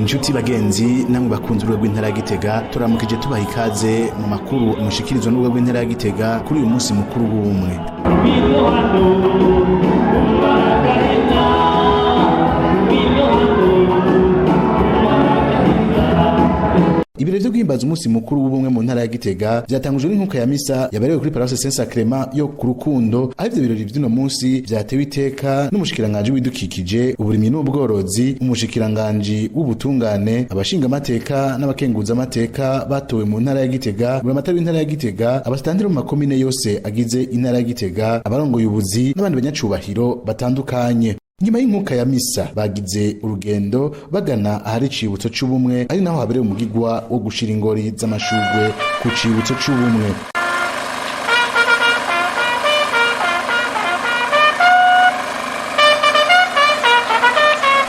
Inshuti bagenzi namwe bakunze urwego rw'intara ya Gitega, turamukije tubaha ikaze mu makuru mushikirizwa n'urwego rw'intara ya Gitega kuri uyu munsi mukuru w'ubumwe. Ibirori vyo guhimbaza umunsi mukuru w'ubumwe mu ntara ya Gitega vyatangujwe n'inkuka ya misa yaberewe kuri Paroisse Saint Sacrement yo ku Rukundo, aho ivyo birori vy'uno munsi vyatewe iteka n'umushikiranganji w'ibidukikije, uburimyi n'ubworozi, umushikiranganji w'ubutungane, abashingamateka n'abakenguzamateka batowe mu ntara ya Gitega, buramatari w'intara ya Gitega, abasitanteri mu makomine yose agize intara ya Gitega, abarongoye ubuzi n'abandi banyacubahiro batandukanye. Nyuma y'inkuka ya misa bagize urugendo bagana ahari icibutso c'ubumwe, ari naho habereye umugigwa wo gushira ingori z'amashurwe ku cibutso c'ubumwe.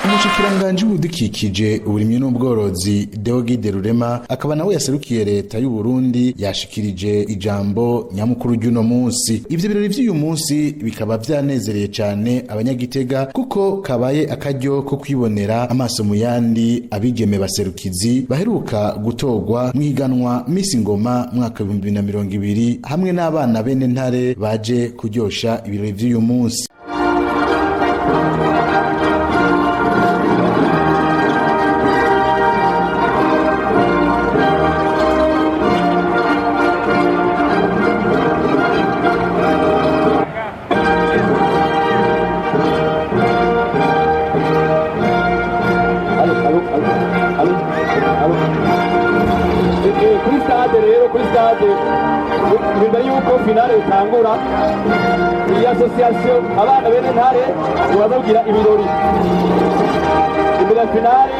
Umushikiranganji w'ibidukikije, uburimyi n'ubworozi, Deogide Rurema, akaba nawe yaserukiye leta y'u Burundi, yashikirije ijambo nyamukuru ry'uno munsi. Ivyo birori vy'uyu munsi bikaba vyanezereye cane abanyagitega, kuko kabaye akaryo ko kwibonera amaso mu yandi abigeme baserukizi baheruka gutorwa mw'ihiganwa Miss Ngoma mwaka 2020, hamwe n'abana bene ntare baje kuryosha ibirori vy'uyu munsi. Alo, alo, alo, alo, alo. Kuri stade rero, kuri stade imbere yuko finale itangura, iyi association abana bene ntare urababwira ibirori imbere ya finale.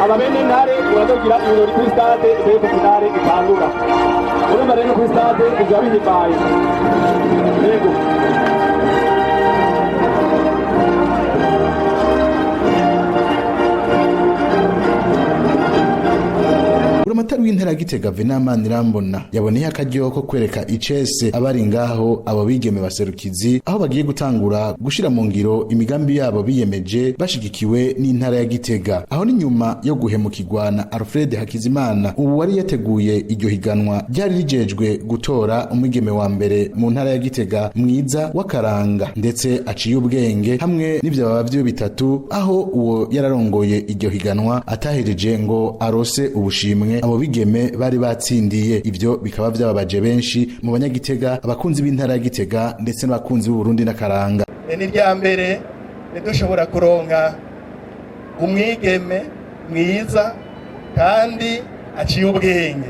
Aba bene ntare urababwira ibirori kuri stade imbere yuko finale itangura. Urumva rero kuri stade biba bihimbaye, yego. Buramatari w'intara ya Gitega, Venamani Irambona, yaboneye akaryo ko kwereka icese abari ngaho abo bigeme baserukizi, aho bagiye gutangura gushira mu ngiro imigambi yabo biyemeje bashigikiwe n'intara ya Gitega. Aho ni nyuma yo guhemukirwa na Alfred Hakizimana, ubu wari yateguye iryo higanwa ryari rijejwe gutora umwigeme wa mbere mu ntara ya Gitega mwiza w'akaranga ndetse aciye ubwenge, hamwe n'ivyababa vyiwe bitatu, aho uwo yararongoye iryo higanwa atahejeje ngo arose ubushimwe abo bigeme bari batsindiye. Ivyo bikaba vyababaje benshi mu banyagitega, abakunzi b'intara ya Gitega ndetse n'abakunzi b'Uburundi n'akaranga. Ni rya mbere ntidushobora kuronka umwigeme mwiza kandi aciye ubwenge.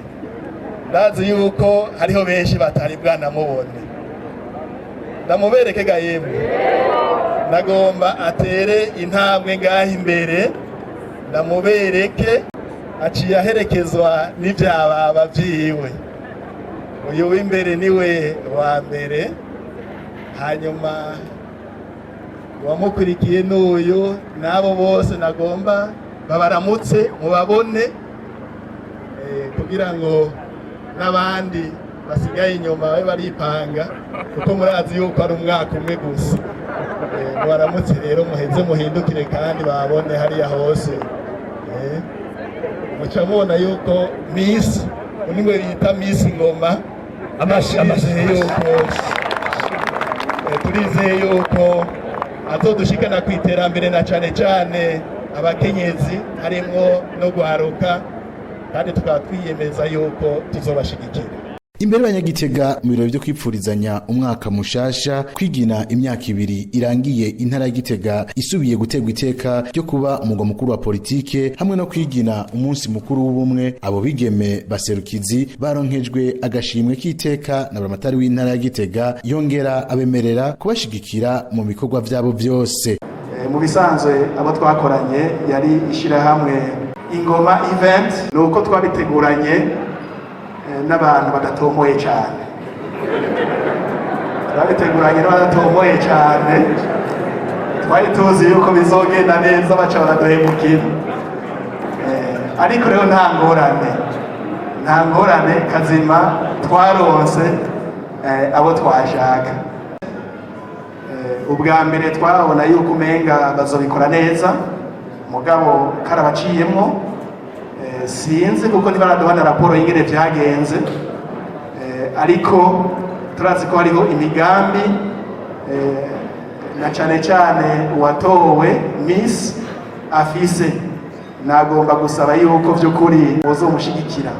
Ndazi yuko hariho benshi batari bwanamubone. Ndamubereke ga yemwe, ndagomba atere intambwe ngaho imbere ndamubereke. Aciye aherekezwa n'ivyababa vyiwe. Uyu w'imbere niwe wa mbere, hanyuma uwamukurikiye n'uyu, n'abo bose nagomba babaramutse mubabone, kugira ngo n'abandi basigaye inyuma babe baripanga, kuko murazi yuko ari umwaka umwe gusa. Mubaramutse rero, muheze muhindukire kandi babone hariya hose. Muca mubona yuko Miss niwe bita Miss Ngoma. Amashi, amashi. Turizeye yuko turizeye yuko azodushikana ku iterambere, na cane cane abakenyezi harimwo no guharuka, kandi tukaba twiyemeza yuko tuzobashigikira. Imbere y'abanyagitega mu birori vyo kwipfurizanya umwaka mushasha, kwigina imyaka 2 irangiye intara ya Gitega isubiye gutegwa iteka ryo kuba umugwa mukuru wa politike, hamwe no kwigina umunsi mukuru w'ubumwe, abo bigeme baserukizi baronkejwe agashimwe k'iteka na buramatari w'intara ya Gitega, yongera abemerera kubashigikira mu bikorwa vyabo vyose. Mu bisanzwe abo twakoranye yari ishyirahamwe Ingoma Event, ni uko twabiteguranye n'abantu badatomoye cyane. Twabiteguranye n'abadatomoye cyane, twari tuzi yuko bizogenda neza, baca baraduhemukira. Ariko rero nta ngorane, nta ngorane kazima, twaronse abo twashaka. Ubwa mbere twabona yuko umenga bazobikora neza. Mugabo karabaciyemwo, sinzi kuko ntibaraduha na raporo y'ingene vyagenze, ariko turazi ko hariho imigambi, na cane cane uwatowe Miss afise. Nagomba gusaba yuko vy'ukuri bozomushigikira.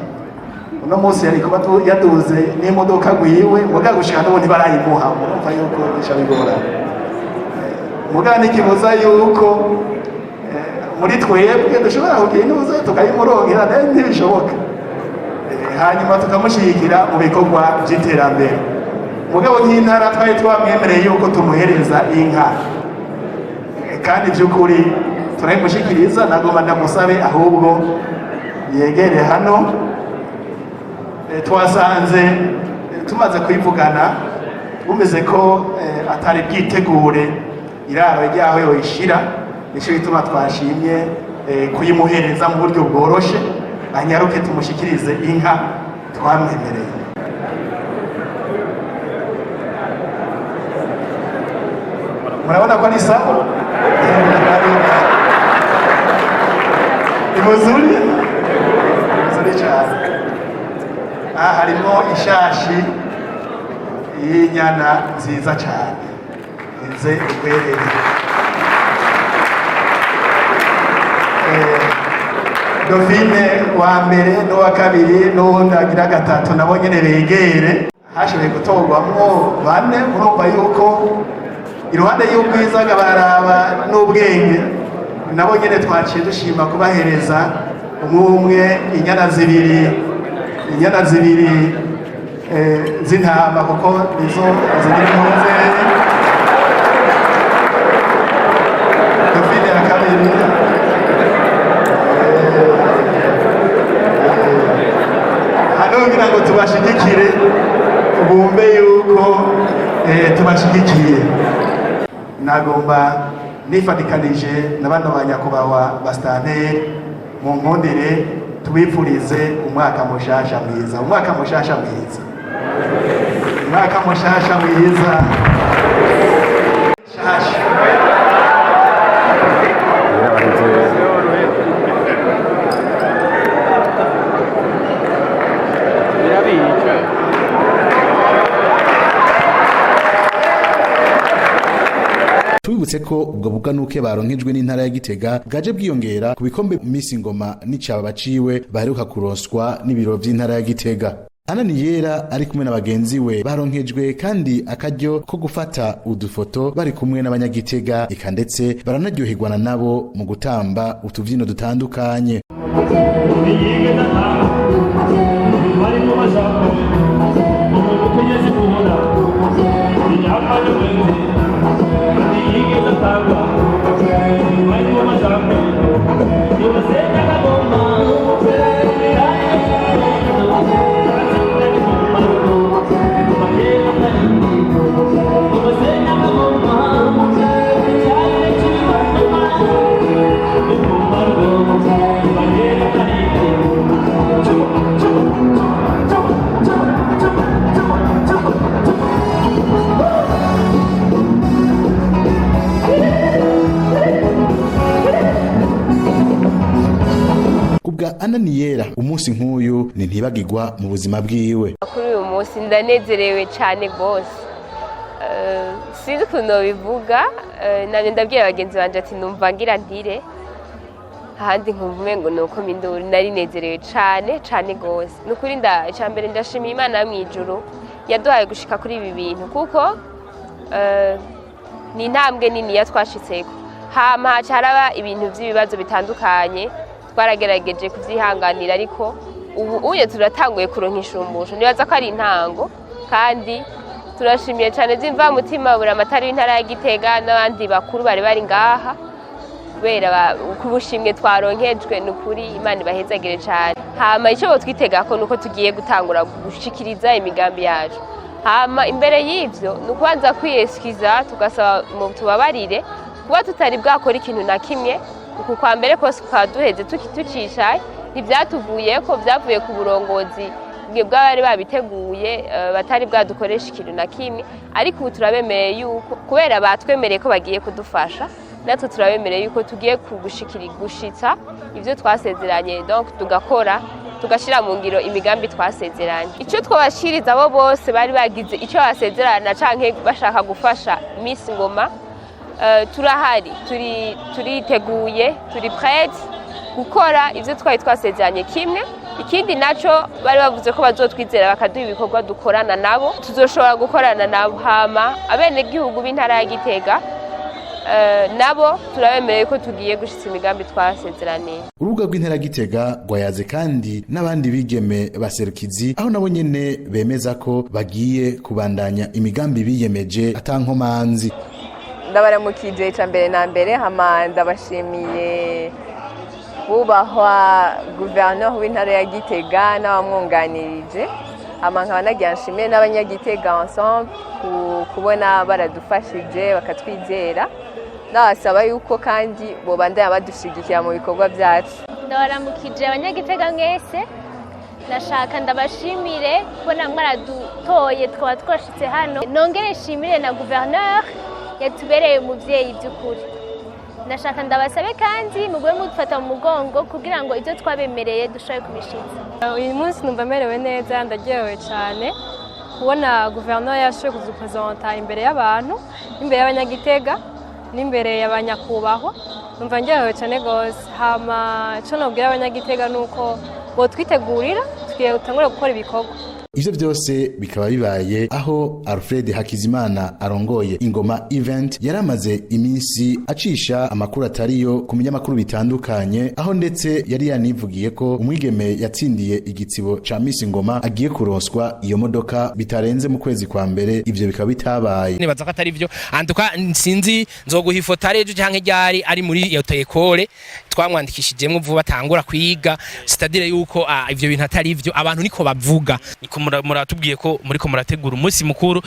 Uno munsi yari kuba yaduze n'imodoka gwiwe, mugabo gushika n'ubu ntibarayimuha. Murumva yuko bica bigorana. Mugabo ntikibuza yuko muri twebwe dushobora kugira intuze tukayimurongera, nayo ntibishoboka. Hanyuma tukamushyigikira mu bikorwa by'iterambere. Mugabo nk'intara twari twamwemereye yuko tumuhereza inka, kandi by'ukuri turayimushyikiriza. Nagomba ndamusabe ahubwo yegere hano. Twasanze tumaze kuyivugana bumeze ko atari bwitegure iraro ryaho yoyishira. Nico gituma twashimye kuyimuhereza mu buryo bworoshe, anyaruke tumushyikirize inka twamwemereye. Murabona ko ari sawa, ni muzuri, muzuri cyane. Aha harimo ishashi y'inyana nziza cyane inze igwerere. Dauphine wa mbere n'uwa kabiri n'uwundi agira gatatu nabo nyene begere. Hashoboye gutorwamwo bane. Murumva yuko iruhande y'ubwiza baraba n'ubwenge. Nabo nyene twaciye dushima kubahereza umwe umwe inyana zibiri, inyana zibiri z'intama, kuko nizo zigira impunzi. Dauphine ya kabiri hano kugira ngo tubashigikire, bumve yuko tubashigikiye. Nagomba nifatikanije na bano ba nyakubahwa basitanteri, mu nkundire tubifurize umwaka mushasha mwiza, umwaka mushasha mwiza, umwaka mushasha mwiza shasha. Tubibutse ko ubwo buganuke baronkejwe n'intara ya Gitega bwaje bwiyongera ku bikombe Miss Ngoma n'icaba baciwe baheruka kuronswa n'ibiro vy'intara ya Gitega. Anani Yera ari kumwe na bagenzi we baronkejwe kandi akaryo ko gufata udufoto bari kumwe n'abanyagitega, eka ndetse baranaryoherwana nabo mu gutamba utuvyino dutandukanye. Kubwa Ananiyera, umunsi nk'uyu ni ntibagirwa mu buzima bwiwe. Kuri uyu munsi ndanezerewe cyane rwose. Sinzi ukuntu bivuga. Nanjye ndabwira bagenzi banje ati numva ngira ndire, ahandi nkumva umengo ni uko minduri. Narinezerewe cyane cyane rwose. Ni ukuri icya mbere ndashimiye Imana yo mu ijuru yaduhaye gushika kuri ibi bintu, kuko ni intambwe nini twashitseko. Hama haca haraba ibintu by'ibibazo bitandukanye, twaragerageje kuvyihanganira, ariko ubu uye turatanguye kuronka inshumbusho. Nibaza ko ari intango, kandi turashimiye cyane by'imvamutima buramatari w'intara ya Gitega n'abandi bakuru bari bari ngaha, kubera ku bushimwe twaronkejwe. Ni ukuri Imana ibahezagire cyane. Hama icyo botwitega ko nuko tugiye gutangura gushikiriza imigambi yacu. Hama imbere y'ivyo ni ukubanza kwiyesikiza, tugasaba mu tubabarire kuba tutari bwakora ikintu na kimwe. Uku kwa mbere kose kukaba duheze tucicaye, ntivyatuvuye ko vyavuye ku burongozi bw'abari babiteguye, batari bwadukoresha ikintu na kimwe. Ariko ubu turabemereye yuko kubera batwemereye ko bagiye kudufasha. Natwe turabemereye yuko tugiye kugushikira gushitsa ivyo twasezeranye, donc tugakora, tugashyira mu ngiro imigambi twasezeranye. Icyo twabashiriza abo bose bari bagize icyo basezerana canke bashaka gufasha Miss Ngoma, turahari, turi turiteguye, turi prêts gukora ivyo twari twasezeranye. Kimwe ikindi naco, bari bavuze ko bazotwizera bakaduha ibikorwa dukorana nabo, tuzoshobora gukorana nabo. Hama abenegihugu b'intara ya Gitega, nabo turabemereye ko tugiye gushitsa imigambi twasezeraniye. Urubuga rw'intara Gitega rwayaze kandi n'abandi bigeme baserukizi, aho nabo nyene bemeza ko bagiye kubandanya imigambi biyemeje atankomanzi. Ndabaramukije icya mbere na mbere, hama ndabashimiye bubahwa guverineri w'intara ya Gitega n'abamwunganirije, hama nkaba nagira nshimiye n'abanyagitega ensemble kubona baradufashije bakatwizera. Nabasaba yuko kandi bobandanya badushigikira mu bikorwa byacu. Ndabaramukije abanyagitega mwese. Nashaka ndabashimire kubona mwaradutoye tukaba twashitse hano. Nongere nshimire na gouverneur yatubereye umuvyeyi by'ukuri. Ndashaka ndabasabe kandi mugwe mudufata mu mugongo kugira ngo ibyo twabemereye dushobore kubishitsa. Uyu munsi numva merewe neza, ndaryohewe cyane kubona guverinoma yashoboye kudupresenta imbere y'abantu, imbere y'abanyagitega n'imbere y'abanyakubahwa. Numva ndyohewe cyane rwose. Hama icyo nabwira abanyagitega ni uko botwitegurira, tugiye gutangura gukora ibikorwa. Ivyo vyose bikaba bibaye aho Alfred Hakizimana arongoye Ingoma Event yaramaze iminsi acisha amakuru atariyo ku binyamakuru bitandukanye, aho ndetse yari yanivugiye ko umwigeme yatsindiye igitsibo ca Miss Ngoma agiye kuronswa iyo modoka bitarenze mu kwezi kwa mbere. Ivyo bikaba bitabaye. Nibaza ko atari byo antuka, sinzi, nzoguha ifoto ari ejo canke ryari ari muri iyo école twamwandikishijemwo vuba atangura kwiga, c'est-à-dire yuko ivyo bintu atari byo, abantu niko bavuga. Niko muratubwiye ko muriko murategura umunsi mukuru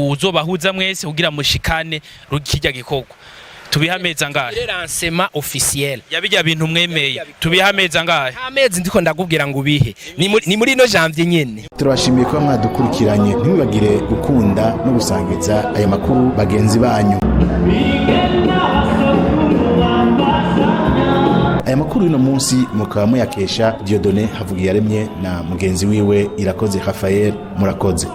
uzobahuza mwese kugira mushikane kirya gikorwa. Tubiha amezi angahe? Lancement officiel. Ya bijya bintu mwemeye, tubiha amezi angahe? Amezi ndiko ndakubwira ngo ubihe ni muri ino janvier nyene. Turabashimiye kuba mwadukurikiranye. Ntimwibagire gukunda no gusangiza aya makuru bagenzi banyu. Aya makuru y'uno munsi mukaba muyakesha Dieudonné Havugiyaremye na mugenzi wiwe Irakoze Raphael. Murakoze.